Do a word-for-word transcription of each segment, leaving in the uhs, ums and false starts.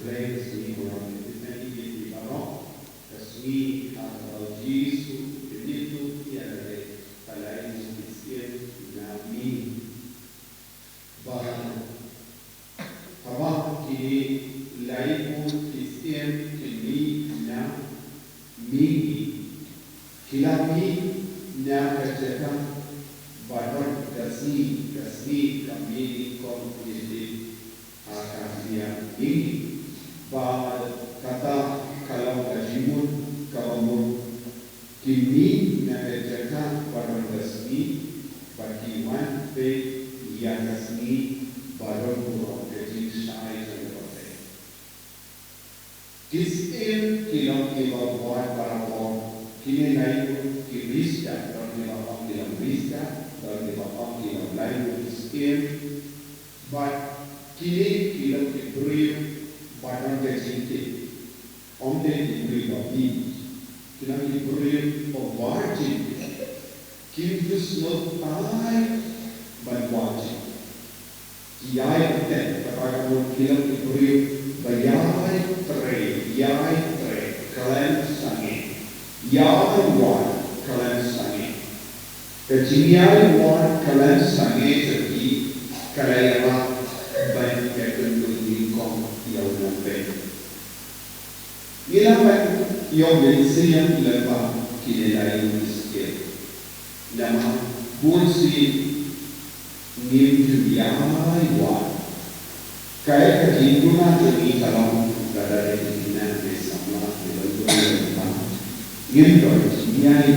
Ka sngi u Rom, ka sngi ha kaba u Jisu u la ïathuh ïa lade, ka la ïathuh ïa ki syiem na mihngi. Bad haba kine laiphew ki syiem ki mih na mihngi, ki la mih na ka jaka ba don ka sngi, ka sngi ka mih nyngkong nyngkong ha ka liang mihngi. Bad kata ka long ka jingmut kaba mut. Ki mih na ka jaka ba don ka sngi, bad ki wan peit ïa ka sngi ba don burom, ka jingshai jong ka pyrthei. Ki syiem ki long kiba wad barabor, kine laiphew ki riewstad, don kiba ong ki long riewstad, don kiba ong ki long laiphew ki syiem. Bad kine ki long ki briew ba don ka jingtip. Ym dei ki briew ba bieit. Ki long ki briew ba wad jingtip. Kim ju sngewthuh ban wad jingtip. Ki ïai bteng, kata ka mut ki long ki briew ba ïai trei, ïai trei khlem sangeh, ïai wad khlem sangeh. Ka jingïai wad khlem sangeh jong ki ka la ïarap ban ïakynduh nyngkong ïa u nongpeit. Ngi lah ban ïoh mynsiem lyngba kine laiphew ki syiem. Namar bun sien ngim ju ïai wad. Kaei ka jingduna jong ngi ka long lada dei ki khynnah ne samla kiba ïoh lyngba, ngim don jingïai.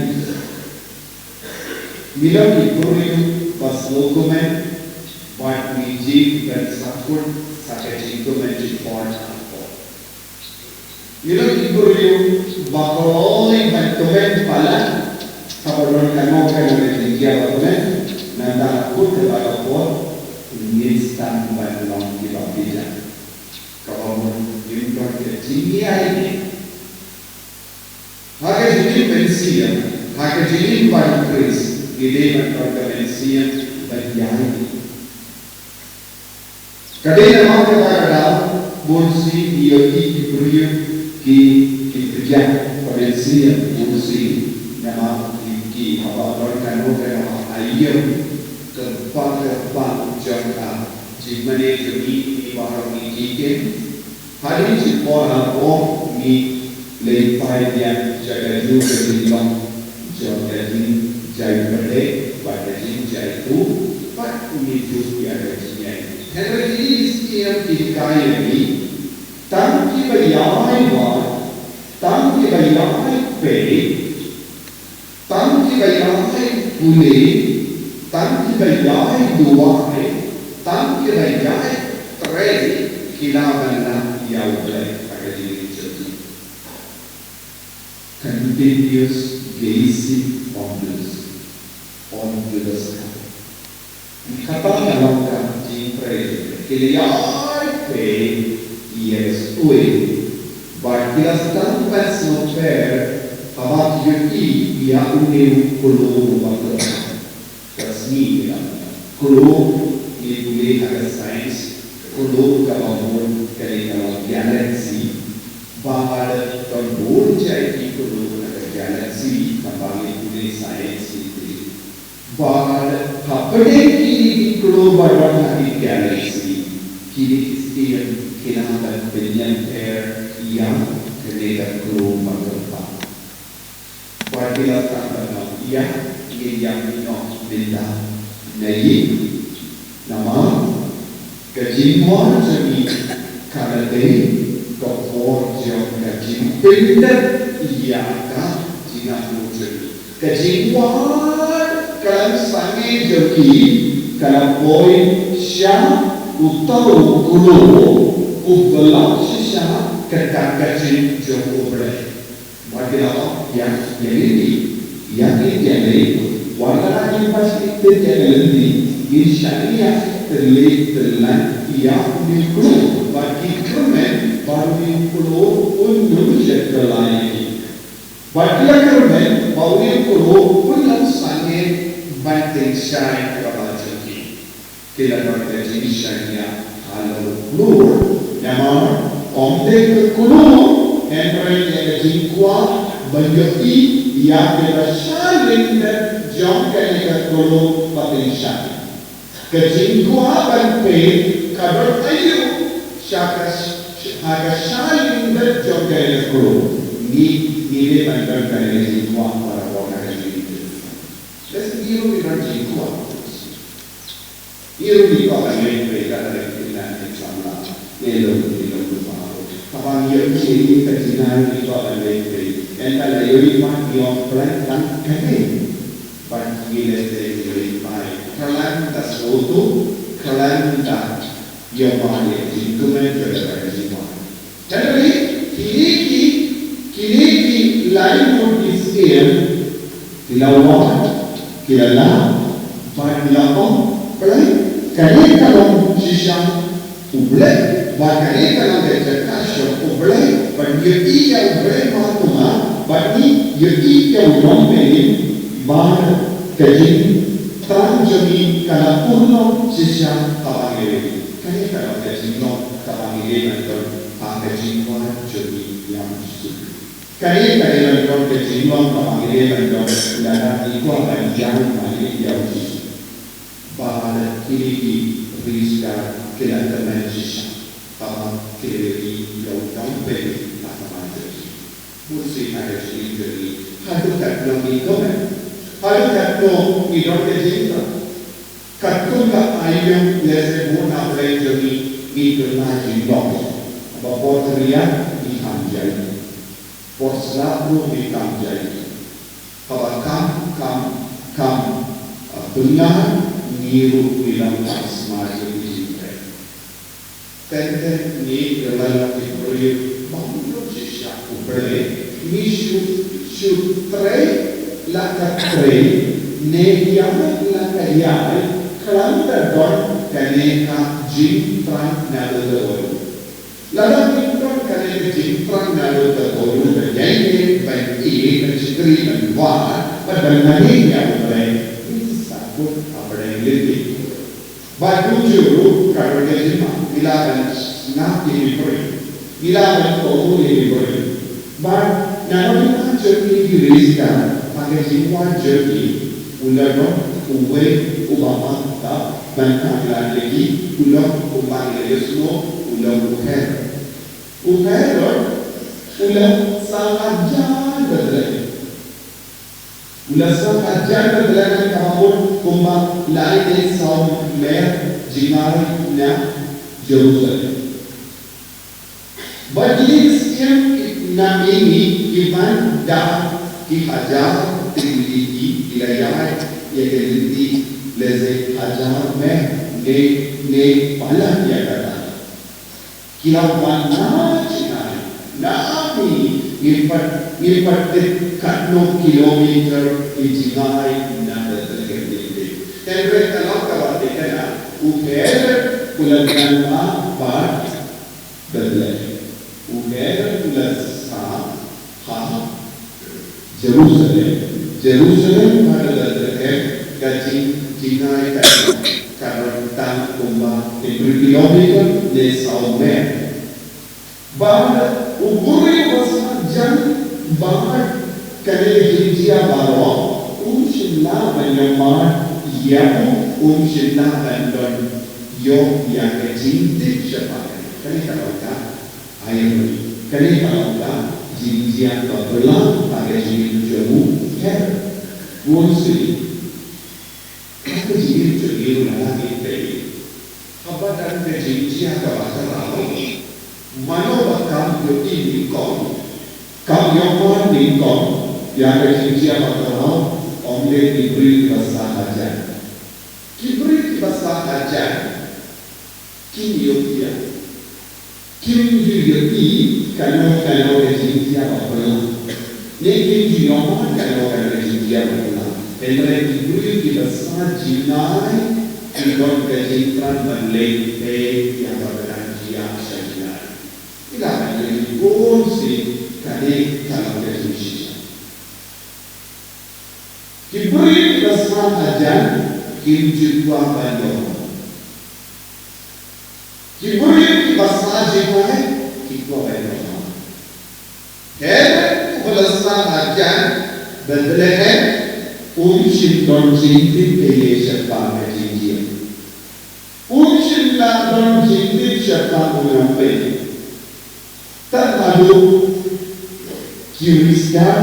Ngi long ki briew ba sngewkmen bad ngi jied ban sahkut sa ka jingkmen jingpor jong ka por. Ngi long ki briew ba kloi ban kmen palat haba don kano kano ka jingïaid ba kmen, nangta ha kut kata ka por ngin sdang ban long kiba biang. Kaba mut ngim don ka jingïai. Ha ka jingim mynsiem, ha ka jingim bad u Khrist, ngi dei ban don ka mynsiem ban ïai. Ka dei namar kata ka daw, bun sien ngi ïohi ki briew ki, ki pdiang ka mynsiem bun sien, namar ki, ki haba don kano kano ha ïing, kyrpang kyrpang jong ka jingmane jong ngi, ngi baroh ngi ïeit. Hadien shi por halor ngi leit phai biang sha kajuh ka jinglong jong ka jingjia pyrthei bad ka jingjia tu, bad ngi ju ïa ka jingïai. Hynrei kine ki syiem ki hikai ïa ngi, tang kiba ïai wad, tang kiba ïai peit, tang kiba ïai pule, tang kiba ïai duwai, tang kiba ïai trei, ki lah ban lap ïa U Blei ha ka jingim jong ki. Continuous gazing on this, on to the sky. Kata ka long ka jingtrei, ki la ïai peit ïa ka sui, bad ki la sdang ban sngewthuh haba ki ïohi ïa une u klur uba kyrpang. Ka sngi ki la klur, ngi pule ha ka science, klur kaba mut ka dei ka long galaxy. Bad don bun jait ki klur ha ka galaxy, haba ngi pule science ngi pule. Bad hapdeng kine ki klur ba don ha ki galaxy, kine ki syiem ki lah ban pynïapher ïa kane ka klur ba kyrpang. Bad ki la sdang ban ong, ïa, ngin ïa mih noh mynta. Naei? Namar ka jingwan jong ngi ka la dei ka por jong ka jingpyndep ïa ka jingangnud jong ngi. Ka jingwan khlem sangeh jong ngi ka la poi sha uta u klur uba la shisha ka dak ka jing jong U Blei. Wat ïa la ïa ïa lynti ïa lynti ïa lynti. Wat la ngin pas ïa lynti ngin shaniah tyllai tyllai ïa u klur. Bad ki kyrmen ba u klur un ym shet tyllai ïa ki. Bad ki la kyrmen ba u klur un ym sangeh ban tyngshaiñ kaba jong ki. Ki la don ka jingshaniah halor u klur, namar Ym dei ka klur, hynrei ïa ka jingkwah ban ïohi ïa kaba sha lyndet jong kane ka klur ba tyngshaiñ. Ka jingkwah ban peit ka don aïu sha ka, ha ka sha lyndet jong kane ka klur. Ngi, ngi dei ban don kane ka jingkwah para bangeit ha ka jingim. Lehse ngi ruh ngi don jingkwah. Ngi ruh ngi kwah ban leit peit, lada ngi kin nang ïa ki samla, ne long ne long kumba. Haba ngi ïohi ïa ka jingai ngi kwah ban leit peit. Ynda la ïohi pat ngi ong, Blei, tang kane. Bad ngi lehse ngi leit peit. Khlem da sngewthuh, khlem da ïohi ïa ka jingkmen jong ka jingkwah. Hynrei kine ki, kine ki lai ngut ki syiem ki la wad, ki la lap, bad ki la ong, Blei, kane ka long shisha U Blei, bad kane ka long ka jaka jong U Blei, bad ngi ïohi ïa U Blei mar kumne, bad ngi ïohi ïa U Blei, bad ka jingthrang jong ngi ka la urlong shisha haba ngi ïohi. Kane ka long ka jinglong kaba ngi dei ban don ha ka jingkwah jong ngi ïa U Jisu. Kane ka dei ban don ka jinglong kaba ngi dei ban don lada ngi kwah ban ïaid marwei ïa U Jisu. Ba la kine ki riewstad ki la kmen shisha haba ki la ïohi ïa U Nongpynim ha khmat jong ki. Bun sien ha ka jingim jong ngi, haduh katno ngi kmen, haduh katno ngi don ka jingthrang. Katkum ka aïom, lehse bun na pdeng jong ngi, ngi kylla jinglong. Haba por tynrai ngi kam jai. Por slap ruh ngi kam jai. Haba kam, kam, kam, ah, bynta ngi ruh ngi long tang sma jong ki jingpyrkhat. Teng teng ngi kylla ki briew bym don shisha U Blei, ngi shu, shu trei la ka trei, ne ïaid la ka ïaid, khlem da don kane ka jingthrang na ka dohnud. Lada ngi don kane ka jingthrang na ka dohnud, ban ïaid, ban ïeit, ban shakri, ban wad, bad ban mane ïa U Blei, ngi sa kut ha pdeng lynti. Bad kumjuh ruh ka don ka jingma, ngi lah ban sngap ïa ki briew. Ngi lah ban kohnguh ïa ki briew. Bad na ka bynta jong ngi ki riewstad, ha ka jingwan jong ngi, u la don uwei uba mangta ban khlad ïa ki, u long, kumba ngi la ïohsngew, u long u Herod. U Herod u la saw hajan bad Blei. U la saw hajan bad Blei, kaba mut kumba lai ne saw mer jngai na Jerusalem. Bad kine ki syiem na mihngi ki wan da ki hajar tylli ki, ki la ïaid ïa ka lynti lehse hajar mer ne, ne palat ïa kata. Ki la wan na jngai, na mihngi, ngim pat, ngim pat tip katno kilometer ki jngai na Bethlehem. Hynrei ka long kaba thikna, u Herod u la ïaid bad Bethlehem. U Herod u la sah ha Jerusalem. Jerusalem bad Bethlehem ka jing, jngai ka, ka don tang kumba hynriew kilometer ne saw mer. Bad u briew ba sah hajan bad kane ka jingjia baroh, um shym lah ban ïohmad ïa u, um shym lah ban don ïoh ïa ka jingtip shaphang kane. Kane ka long ka Ai, kane ka long ka jingjia kaba bha ha ka jingim jong u Herod. Bun sien ha ka jingim jong ngi ruh lada ngi peit, haba don ka jingjia kaba khraw, mano ba kam ïohi nyngkong, kam ïohmad nyngkong ïa ka jingjia ba khraw? Ym dei ki briew kiba sah hajan. Ki briew kiba sah hajan kim ïohi ïa, kim ju ïohi kano kano ka jingjia ba phylla, ne kim ju ïohmad kano kano ka jingjia ba phylla. Hynrei ki briew kiba sah jngai ki don ka jingthrang ban leit peit ïa kaba dang jia sha jngai. Ki la ban ïohi bun sien. Kane ka long ka jingshisha. Ki briew kiba sah hajan kim ju kwah ban ïoh. Ki briew kiba sah jngai Ki kwah ban ïoh ma. Herod uba la sah ha jan Bethlehem, un shym don jingtip ïa ïa shaphang ka jingjia. Un shym la don jingtip shaphang u nongpeit. Tad haduh ki riewstad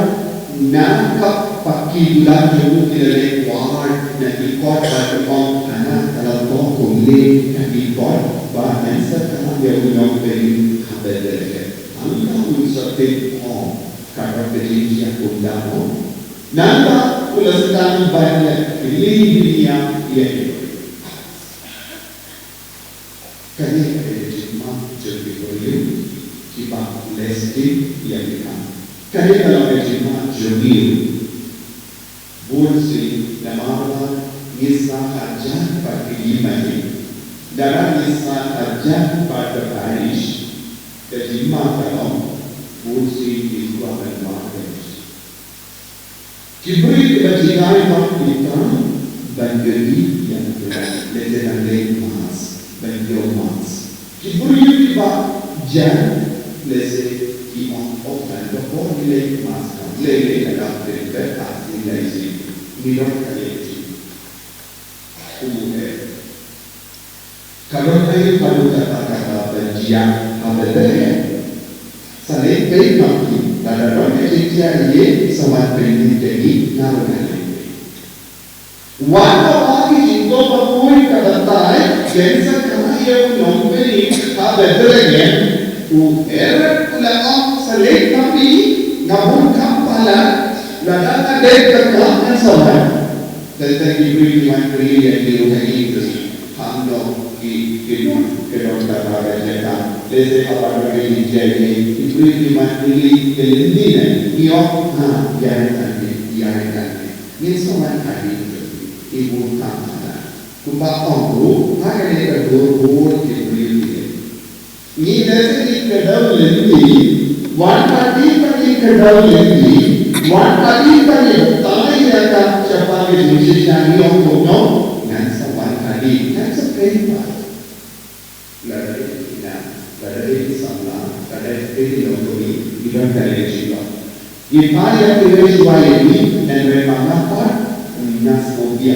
na ka pakki dulan jong u ki la leit wad na ki kot bad ki ong, hana ka la tok kumne ka ki kot ba ngan sa kha ïa u nongpeit ha Bethlehem. Hangta un sa tip ong ka don ka jingjia kumta mo. Nangta u la sdang ban leh kylli bniah ïa ki. Kane ka dei ka jingmut jong ki briew kiba leh still ïa ki kam. Kane ka long ka jingmut jong ngi. Bun sien namar ba ngi sah hajan bad ki lymane, lada ngi sah hajan bad ka parish, ka jingmut ka long bun sien ngi kwah ban wad parish. Ki briew kiba jngai bad ki tang ban ïohi ïa ka, lehse ban leit mass, ban ïoh mass. Ki briew kiba jan, lehse ki ong, oh, ngan da por ngi leit mass, ngan leit leit ka dap leit bad ngi leit sih. Ngi don ka leit sih. Kumne. Ka don aïu haduh katta katta ban jia ha Bethlehem? Sa leit peit ma ki, lada don ka jingjia ïa, sa wan peit ïa ki, nga ruh ngan leit peit. Wan ha ki jingdon bakhuid ka batai, kin sa kha ïa u nongpeit ha Bethlehem. U Herod u la ong, sa leit ma phi, nga bun kam palat, lada nga dep ka kam ngan sa wan. Tang tang ki briew ki wan kylli ïa ki ruh ha English. Hangno ki, ki don, ki don kata ka jaka. Lehse haba don ka jingjia ïa ki, ki briew ki wan kylli, ki lynti ne. Ki ong, ha, ïa ïa ne, ïa ïa ne. Ngin sa wan ha English. Ki bun kam palat. Kumba ong ruh, ha kane ka dur bun ki briew ki leh. Ngi lehse ngi kdew lynti, wan pati pat ngi kdew lynti, wan pati pat ngi batai ïa ka shaphang ka jingshisha, ngi ong kumno, ngan sa wan pati, ngan sa peit pat. Lada dei ki khynnah, lada dei ki samla, lada dei ki longkmie, ngi don kane ka jinglong. Ngi phai ïa kiwei shuwa ïa ngi, hynrei ma nga pat, nga sngewbha.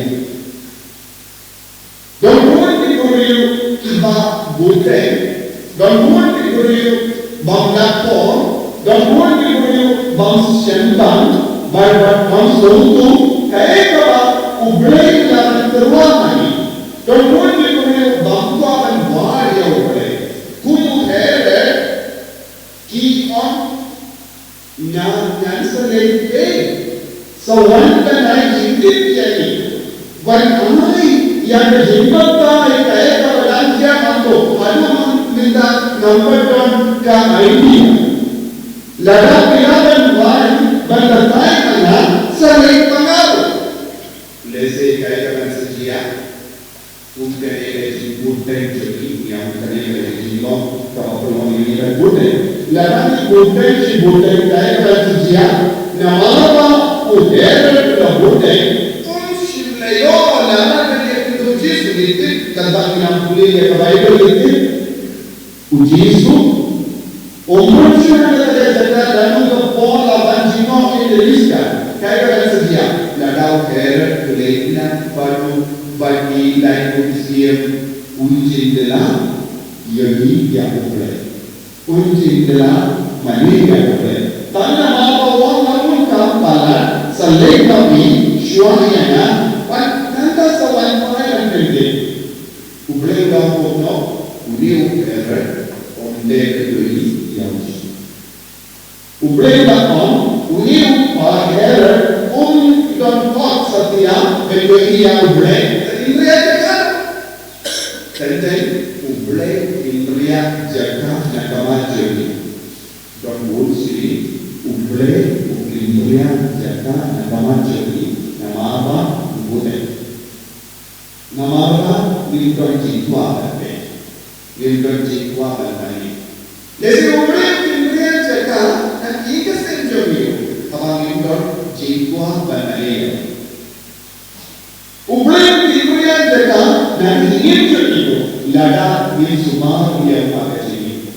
Don bun ki briew kiba bteng, don bun ki briew bym lah por, don bun ki briew bym sngewbha, bad bad bym sngewthuh kaei kaba U Blei u la pynroi ha ngi. Don bun ki briew bym kwah ban wad ïa U Blei. Kum u Herod, ki ong, nga, ngan sa leit peit. Sa wan ban ai jingtip ïa ngi. Wan ai ïa ka jingbatai kaei kaba dang jia hangto. Haduh mynta ngam pat don ka idea. Lada phi lah ban wan ban batai ha nga, sa leit ma nga ruh. Lehse kaei kaban sa jia. Kum kane ka jingbteng jong ngi, ïa kum kane ka jinglong kaba pynlong ïa ngi ban bteng. Lada ngi bteng shi bteng, kaei kaban sa jia? Namar ba u Herod u la bteng, um shym la ïoh lada ka dei u Jisu. Ngi tip, tang ba ngi nang pule ïa ka Baibl ngi tip. U Jisu um bun shuh ha kata ka jaka, lano ka por la ban jngoh ïa ka list ka. Kaei kaban sa jia? Lada u Herod u la ïeit bad u, bad ki lai mynsiem, un jin da la ïohi ïa U Blei. Un jin da la mane ïa U Blei. Tang namar ba u ong nga bun kam palat, sa leit ma phi shuwa ïa nga, bad nangta sa wan phai ban pyndep. U Blei u la ong kumno? Une u Herod um dei ban ïohi ïa u Jisu. U Blei u la ong, une u Herod um don kot satia ban ïohi ïa U Blei. Tang hynrei jaka. Teng teng, U Blei u pynriah jaka na ka mat jong ngi. Don bun sien, U Blei u pynriah jaka na ka mat jong ngi. Namar ba u bteng. Namar ba ngim don jingkwah ban peit, ngim don jingkwah ban mane. Lehse U Blei u pynriah jaka na ki ka seng jong ngi ruh, haba ngim don jingkwah ban mane. U Blei u pynriah jaka na ki seng jong ngi ruh, lada ngim sumar ïa ka jingim.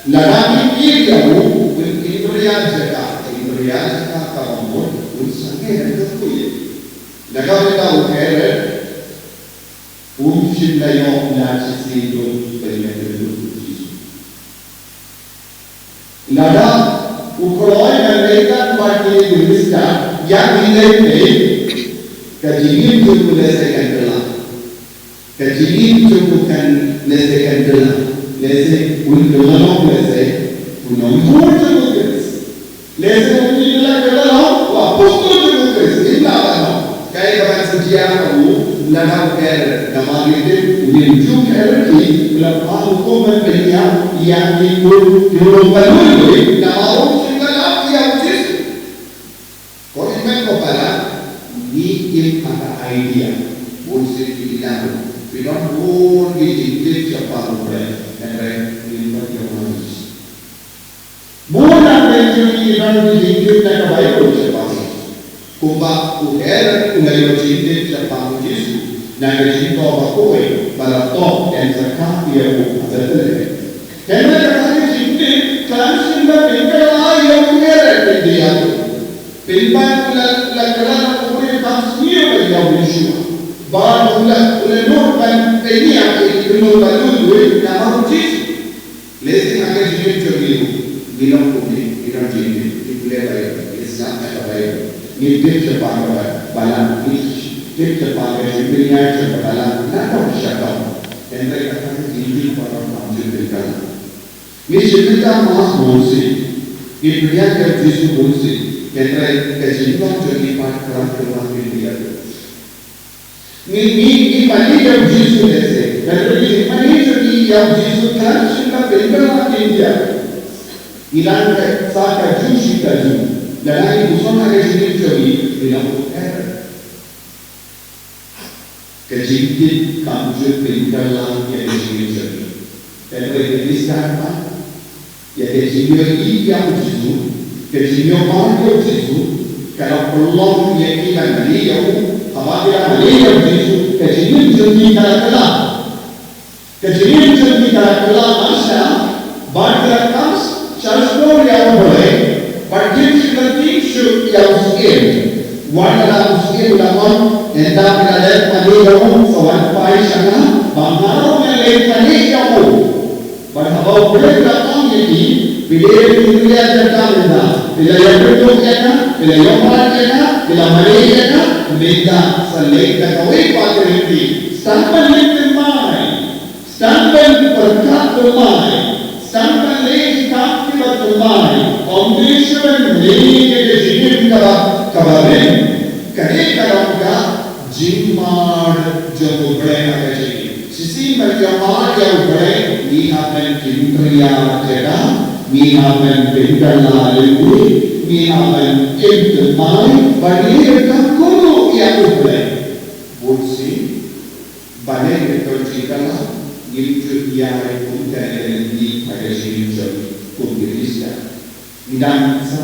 Lada ki kir ïa u, un kynriah jaka, kynriah jaka kaba mut, un sangeh ha ka khuid. Lada kata u Herod, um shym la ïoh lad shisien lut ban ïakynduh u Jisu. Lada u kloi ban leit bad ki minister, ïa ki leit, ka jingim jong u lehse kan kylla. Ka jingim jong u kan lehse kan kylla. Lehse un kylla long lehse u nongbud jong u Khrist. Lehse un kylla kylla long u apostol jong u Khrist. Im lah ban long. Kaei ba kan sa jia ha u, lada u Herod, namar ngi tip u Herod, u la phah hukum ban pynïap ïa ki khun, ki khun ba lui lui, namar um shym la lap ïa u Jisu. Ko hynmen ko para, ngi im ha ka idea, bun sien ki ïa, phi don bun ki jingtip shaphang u Blei, hynrei ngim pat ïohi. Bun na pdeng jong ngi ki don ki jingtip na ka Baibl shaphang u. Kumba u Herod u la ïoh jingtip shaphang u Jisu na ka jingthoh ba kawei ba la thoh ken sa kha ïa u ha Bethlehem. Hynrei kata ka jingtip khlem shym la pynkylla ïa u Herod, pynban ïa u. Pynban u la, la kylla u briew kam sniew ïa u Yeshua. Ba u la, u la nud ban pynïap ïa ki khynnah ba lui lui namar u Jisu. Lehse ha ka jingim jong ngi, ngi long kumne, ngi don jingim, ngi pule Baibl, ngi sngap ïa ka Baibl, ngi tip shaphang ka Balang, ngi tip shaphang ka jingpynïaid jong ka Balang, na ka bynta ka. Hynrei kata ka jingim ba long kam jingpynkylla. Ngi shim mynta Mass bun sien, ngi pynïaid ïa u Jisu bun sien, hynrei ka jinglong jong ngi pat khlem kyrpang ïa u. Ngi, ngi, ngi mane ïa u Jisu lehse. Hynrei ka jingmane jong ngi ïa u Jisu khlem shym la pynkylla ïa ngi. Ngi nang sa kajuh shi kajuh. Lada ngi pyrshang ha ka jingim jong ngi, ngi nang pyrkhat. Ka jingtip kam ju pynkylla ïa ka jingim jong ngi. Hynrei ka jingstad pat, ïa ka jingïohi ïa u Jisu, ka jingïohi ïa u Jisu, ka la pynlong ïa ki ban mane ïa u, haba ki la mane ïa u Jisu, ka jingim jong ki ka la kylla. Ka jingim jong ki ka la kylla, ym shym, bad ki la kam shah shkor ïa u Blei, bad kim shym la tieng shuh ïa u Syiem. Wat la u Syiem u la ong, ynda phi la dep mane ïa u, sa wan phai sha nga, ba nga ruh ngan leit mane ïa u. Bad haba u Blei u la ong ïa ki, phi dei ban kynriah jaka mynta, phi la ïakynduh ïa nga, phi la ïoh mrad ïa nga, phi la mane ïa nga, mynta sa leit da kawei pat ka lynti. Sdang ban leit thymmai, sdang ban pyrkhat thymmai, sdang ban leit ki kam kiba thymmai. Ym dei shuh ban leit ïa ka jingim kaba, kaba rim. Ka dei ka long ka jingmad jong u Blei ha ka jingim. Shisien ban ïa mad ïa u Blei, ngi hap ban kynriah jaka, ngi hap ban pynkylla lynti, ngi hap ban im thymmai, ban ïa ka kumno ïa u Blei. Bun sien, balei ka jingkylla, ngim ju ïa kumta ïa lynti ha ka jingim jong ngi kum ki Khristan. Ngi dang sa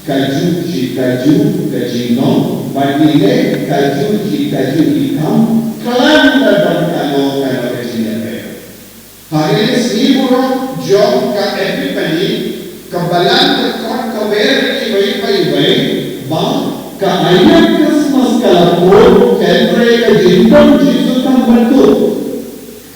kajuh shi kajuh ka jinglong, bad ngi leh kajuh shi kajuh ki kam, khlem da don kano kano ka jingïapher. Ha kine ki sngi burom jong ka Epiphany, ka Balang ka khot ka wer ïa kiwei pa iwei, ba ka aïom Christmas ka la kut, hynrei ka jingdon Jisu kam pat kut.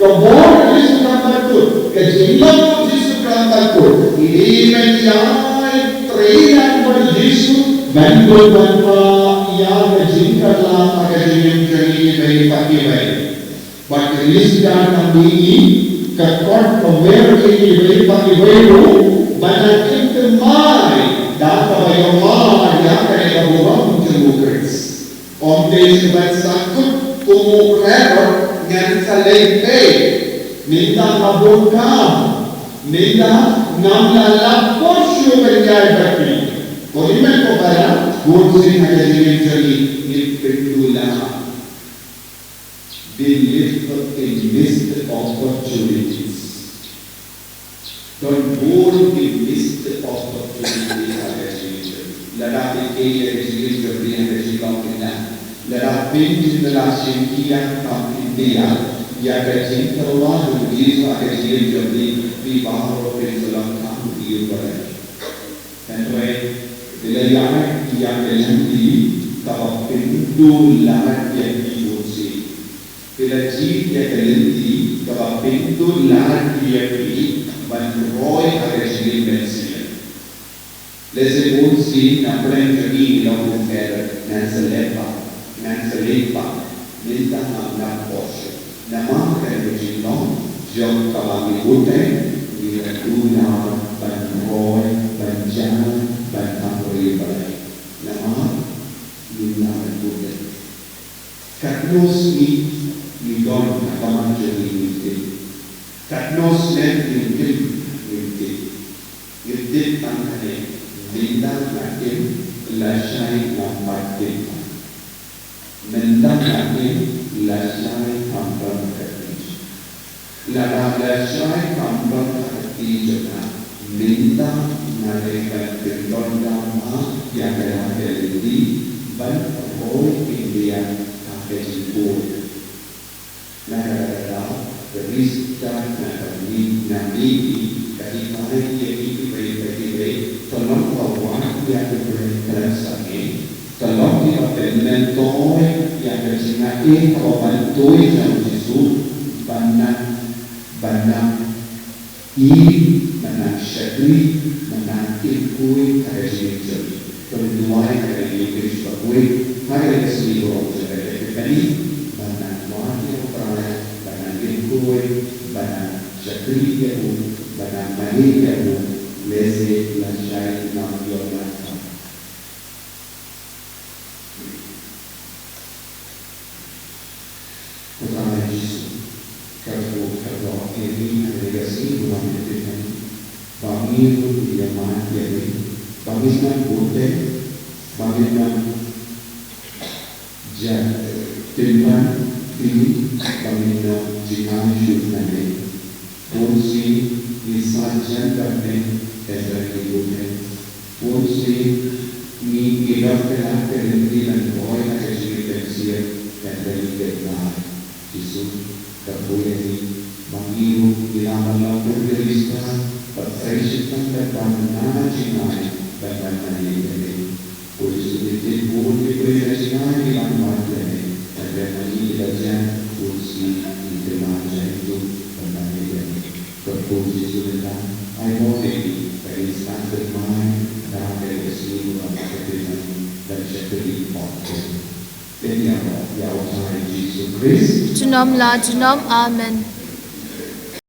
Ka bor Jisu kam pat kut, ka jinglong Jisu kam pat kut. Ngi dei ban ïai trei lang bad Jisu, ban kut ban pah ïa ka jingkylla ha ka jingim jong ngi kiwei pa kiwei. Bad ka Khristan kam dei ngi, ka khot ka wer ïa kiwei pa kiwei ruh, ban nang im thymmai, da kaba ïa mad ïa kane ka burom jong u Khrist. Ym dei shuh ban sa kut kum u Herod, ngan sa leit beit. Mynta nga bun kam. Mynta ngam lah lap por shuh ban ïaid bad phi. Ko hynmen ko para, bun sien ha ka jingim jong ngi ngim pynduh lah. Believe in missed opportunities. Don bun ki missed opportunity ha ka jingim jong ngi. Lada phi ïeit ïa ka jingim jong phi ha ka jinglong kynta. Lada phi, lada shim ïa ka kam phi ïeit. Ïa ka jingtyrwa jong u Jisu ha ka jingim jong phi, phi baroh phin sa long kham ïa u Blei. Hynrei phi la ïaid ïa ka lynti kaba pynduh lad ïa phi bun sien. Phi la jied ïa ka lynti kaba pynduh lad ïa phi ban roi ha ka jingim mynsiem. Lehse bun sien na pdeng jong ngi ngi long kumne, ngan sa leh pat, ngan sa leit pat, mynta ngam nang poi shuh. Namar kane ka jinglong jong kaba ngi bud te, ngi la duh lad ban roi, ban jia, ban kham ïa u Blei. Namar ngi la ban bud te. Katno sien ngi don ha khmat jong ngi ngim tip. Katno snem ngim im ngim tip. Ngim tip tang kane, mynta nga im lashai ngam pat tip. Mynta nga im lashai ngam pat tip. Lada lashai ngam pat tip jong nga, mynta nga dei ban pyndonkam ïa kane ka lynti ban roi India ha ka jingkhuid. Na kata ka daw, ka Khrista na ka mih, na mih hi, ka hikai ïa kiwei pa kiwei, ka long ka wad ïa ka Blei khlem sangeh, ka long kaba pynmyntoi ïa ka jingaiei kaba myntoi jong u Jisu, ban nang, ban nang Ïa, ban nang shakri, ban nang im khuid ha ka jingim jong ngi. To ngin duwai ha ka ïing Khrist bakhuid ha kane ka sngi burom jong ka Epipani, ban nang wad ïa U Trai, ban nang im khuid, ban nang shakri ïa u, ban nang mane ïa u, lehse lashai ngam ïoh lad pat. Ko Trai Jisu, kyrkhu kyrdoh ïa ngi ha kane ka sngi burom Epipani, ba ngi ruh ngin ïa mad ïa me, ba ngin nang bud te, ba ngin nang jia tynran ïa me, ba ngin nang jngai shuh na me. Bun sien ngi sajan bad me, hynrei ngi bud te. Bun sien ngi, ngi don ka lad ka lynti ban roi ha ka jingim mynsiem, hynrei ngi kynmaw. Jisu, kyrkhu ïa ngi, ba ngi ruh ngi lah ban long bun ki Khrista, ban trei shitom, ban wan na jngai, ban wan na ïing ka me. Ko Jisu, ngi tip bun ki briew na jngai ki la mad ïa me, hynrei ma ngi ki la jan, bun sien ngi kynmaw jaiñ ruh ban mane ïa me. Ko Jisu, mynta ai mo ïa ngi, ba ngin sdang thymmai da kane ka sngi burom Epipani ban shakri ïa me. Ïa ngi ïa U Trai Jisu Khrist. Junom la junom, amen.